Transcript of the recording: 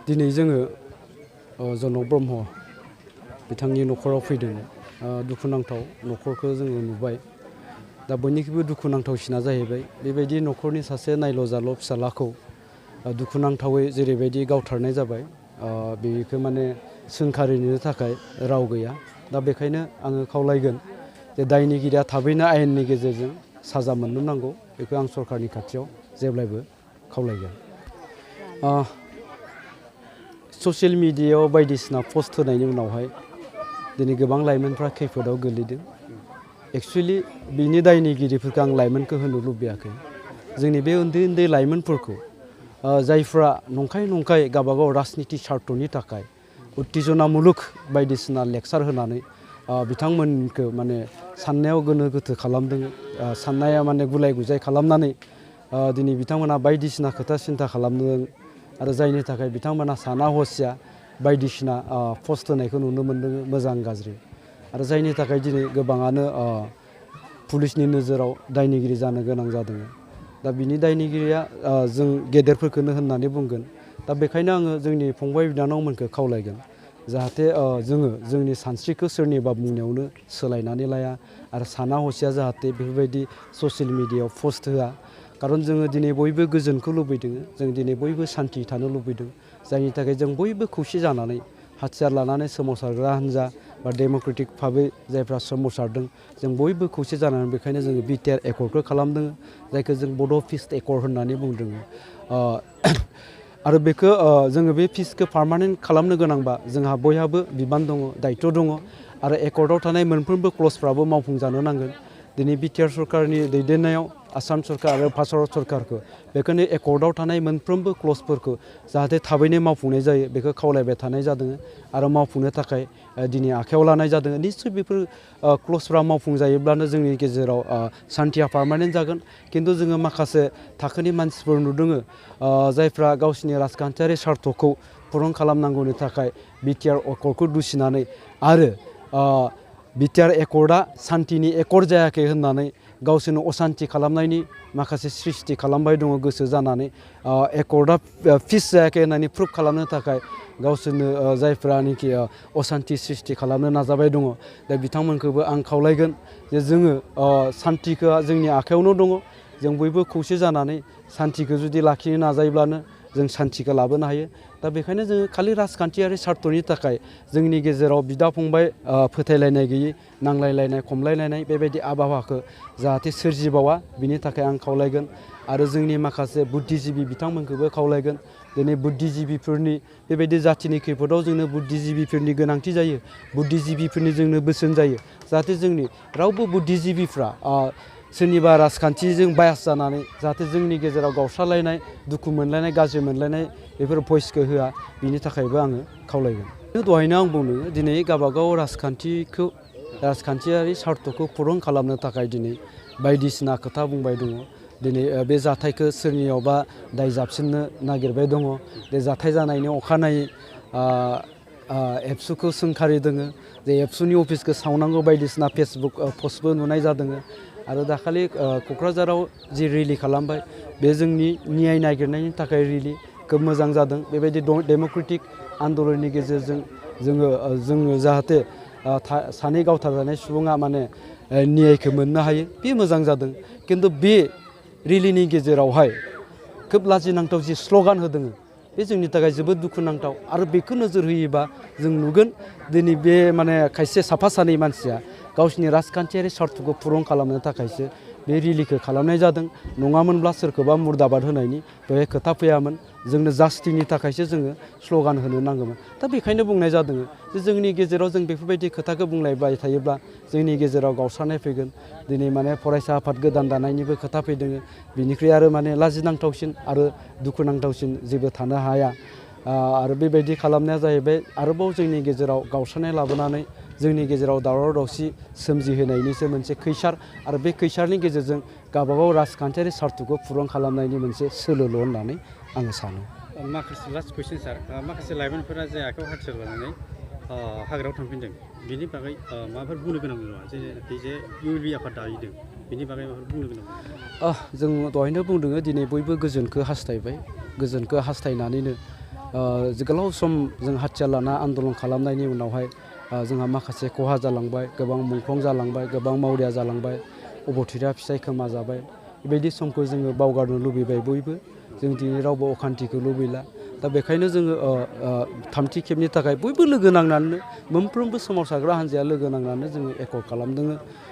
दिनै जोङो जनक ब्रह्म बिथांनि न'खराव फैदों। दुखुनांथाव न'खरखौ जोङो नुबाय। दा बयनिख्रुइबो दुखुनांथावसिना जाहैबाय बेबायदि न'खरनि सासे नायल' जाल' फिसालाखौ दुखुनांथावै जेरैबायदि गावथारनाय जाबाय, बेखौ माने सोंखारिनो थाखाय राव गैया। दा बेखायनो आङो खावलायगोन जे दायनिगिरिया थाबैनो आयेननि गेजेरजों साजा मोननो नांगौ। बेखौ आं सरकारनि खाथियाव जेब्लायबो खावलायगोन। ससियेल मिडियायाव बायदिसिना पस्ट होनायनि उनावहाय दिनै गोबां लाइमोनफ्रा खैफोदाव गोलैदों। एक्सुवेलि बिनि दायनिगिरिफोरखौ आं लाइमोनखौ होनो लुबैयाखै। जोंनि बे उन्दै उन्दै लाइमोनफोरखौ जायफ्रा नंखाय गावबागाव राजनिति सार्थनि थाखाय उत्तेजनामुलक बायदिसिना लेक्सार होनानै बिथांमोनखौ माने साननायाव गोनो गोथो खालामदों। साननाया माने गुलाय गुजाय खालामनानै दिनै बिथांमोना बायदिसिना खोथा सिन्था खालामदों आरो जायनि थाखाय बिथांमोना साना हसिया बायदिसिना पस्ट होनायखौ नुनो मोन्दों, मोजां गाज्रि। आरो जायनि थाखाय दिनै गोबाङानो पुलिसनि नोजोराव दायनिगिरि जानो गोनां जादों। दा बिनि दायनिगिरिया जों गेदेरफोरखौनो होननानै बुंगोन। दा बेखायनो आङो जोंनि फंबाय बिनानावमोनखौ खावलायगोन जाहाथे जोङो जोंनि सानस्रिखौ सोरनिबा बुंनायावनो सोलायनानै लाया आरो साना हसिया जाहाथे बेफोरबायदि ससियेल मिडियायाव पस्ट होआ। खारन जोङो दिनै बयबो गोजोनखौ लुबैदों, जों दिनै बयबो सान्थि थानो लुबैदों। जायनि थाखाय जों बयबो खौसे जानानै हाथियार लानानै सोमावसारग्रा हान्जा बा डेम'क्रेटिक भाबै जायफ्रा सोमावसारदों, जों बयबो खौसे जानानै बेखायनो जोङो बिटिआर एकर्डखौ खालामदों, जायखौ जों बड' पिस एकर्ड होननानै बुंदों। आरो बेखौ जोङो बे पिसखौ पारमानेन्ट खालामनो गोनांबा जोंहा बयहाबो बिबान दङ, दायित्व दङ आरो एकर्डआव थानाय मोनफ्रोमबो क्लजफ्राबो मावफुंजानो नांगोन। दिनै बिटिआर सरकारनि दैदेननायाव आसाम सरकार आरो भारत सरकारखौ बेखायनो एकर्डआव थानाय मोनफ्रोमबो क्लजफोरखौ जाहाथे थाबैनो मावफुंनाय जायो बेखौ खावलायबाय थानाय जादों आरो मावफुंनो थाखाय दिनै आखायाव लानाय जादों। निस्सय बेफोर क्लजफ्रा मावफुंजायोब्लानो जोंनि गेजेराव सान्थिया पारमानेन्ट जागोन। खिन्थु जोङो माखासे थाखोनि मानसिफोर नुदों जायफ्रा गावसिनि राजखान्थियारि सार्थखौ पुरन खालामनांगौनि थाखाय बिटिआर एकर्डखौ दुसिनानै आरो बिटिआर एकर्डआ सान्थिनि एकर्ड जायाखै होननानै गावसोरनो असान्थि खालामनायनि माखासे सृष्टि खालामबाय दङ गोसो जानानै। एकर्डआ पिस जायाखै होननानै प्रुभ खालामनो थाखाय गावसोरनो जायफ्रानोखि असान्थि सृष्टि खालामनो नाजाबाय दङ। दा बिथांमोनखौबो आं खावलायगोन जे जोङो सान्थिखौ जोंनि आखायावनो दङ। जों बयबो खौसे जानानै सान्थिखौ जुदि लाखिनो नाजायोब्लानो जों सान्थिखौ लाबोनो हायो। दा बेखायनो जोङो खालि राजखान्थियारि सार्थनि थाखाय जोंनि गेजेराव बिदा फंबाय फोथायलायनाय गैयै, नांलायलायनाय खमलायलायनाय बेबायदि आबहावाखौ जाहाथे सोरजिबावा बिनि थाखाय आं खावलायगोन। आरो जोंनि माखासे बुद्धिजिबि बिथांमोनखौबो खावलायगोन। दिनै बुद्धिजिबिफोरनि बेबायदि जाथिनि खैफोदाव जोंनो बुद्धिजिबिफोरनि गोनांथि जायो, बुद्धिजिबिफोरनि जोंनो बोसोन जायो। जाहाथे जोंनि रावबो बुद्धिजिबिफ्रा सोरनिबा राजखान्थिजों बायास जानानै जाहाथे जोंनि गेजेराव गावस्रालायनाय, दुखु मोनलायनाय, गाज्रि मोनलायनाय बेफोर भइसखौ होआ, बिनि थाखायबो आङो खावलायगोन। दहायनो आं बुंदों दिनै गावबागाव राजखान्थियारि सार्थखौ पुरन खालामनो थाखाय दिनै बायदिसिना खोथा बुंबाय दङ। दिनै बे जाथायखौ सोरनियावबा दाय जाबसिननो नागिरबाय दङ। बे जाथाय जानायनि अखानायै एबसुखौ सोंखारिदों, जे एबसुनि अफिसखौ सावनांगौ बायदिसिना फेसबुक पस्टबो नुनाय जादों। आरो दाखालि क'क्राझाराव जि रेलि खालामबाय बे जोंनि न्याय नागिरनायनि थाखाय रेलि खोब मोजां जादों। बेबायदि डेम'क्रेटिक आन्दलननि गेजेरजों जोङो जाहाथे सानै गावथारजानाय सुबुङा माने न्यायखौ मोननो हायो, बे मोजां जादों। खिन्थु बे रेलिनि गेजेरावहाय खोब लाजिनांथाव जि स्ल'गान होदों बे जोंनि थाखाय जोबोद दुखुनांथाव। आरो बेखौ नोजोर होयोबा जों नुगोन दिनै बे माने खायसे साफा सानै मानसिया गावसिनि राजखान्थियारि सार्थखौ पुरन खालामनो थाखायसो बे रेलिखौ खालामनाय जादों। नङामोनब्ला सोरखौबा मुर्दाबाद होनायनि बेवहाय खोथा फैयामोन। जोंनो जास्टिसनि थाखायसो जोङो स्ल'गान होनो नांगौमोन। दा बेखायनो बुंनाय जादों जे जोंनि गेजेराव जों बेफोरबायदि खोथाखौ बुंलायबाय थायोब्ला जोंनि गेजेराव गावस्रानाय फैगोन। दिनै माने फरायसा आफाद गोदान दानायनिबो खोथा फैदों। बिनिख्रुइ आरो माने लाजिनांथावसिन आरो दुखुनांथावसिन जेबो थानो हाया। आरो बेबायदि खालामनाया जाहैबाय आरोबाव जोंनि गेजेराव गावस्रानाय लाबोनानै जोंनि गेजेराव दावराव दावसि सोमजिहोनायनिसो मोनसे खैसार आरो बे खैसारनि गेजेरजों गावबागाव राजखान्थियारि सार्थखौ पुरन खालामनायनि मोनसे सोलोल' होननानै आङो सानो। माखासे लास्ट कुइसन सार, माखासे लाइमोनफोरा जे आखायाव हाथियार लानानै हाग्रायाव थांफिनदों, बिनि बागै माबाफोर बुंनो गोनां नङा? जे इउएलबि आफाद दाहैदों बिनि बागै माबाफोर बुंनो गोनां? जों दहायनो बुंदों दिनै बयबो गोजोनखौ हास्थायबाय। गोजोनखौ हास्थायनानैनो गोलाव सम जों हाथियार लाना आन्दलन खालामनायनि उनावहाय जोंहा माखासे खहा जालांबाय, गोबां मुंख्लं जालांबाय, गोबां मावरिया जालांबाय, अबथिरा फिसाय खोमा जाबाय। बेबायदि समखौ जोङो बावगारनो लुबैबाय बयबो। जों दिनै रावबो अखान्थिखौ लुबैला। दा बेखायनो जोङो थामथि खेबनि थाखाय बयबो लोगो नांनानै मोनफ्रोमबो सोमावसारग्रा हान्जाया लोगो नांनानै जोङो एकर्ड खालामदों।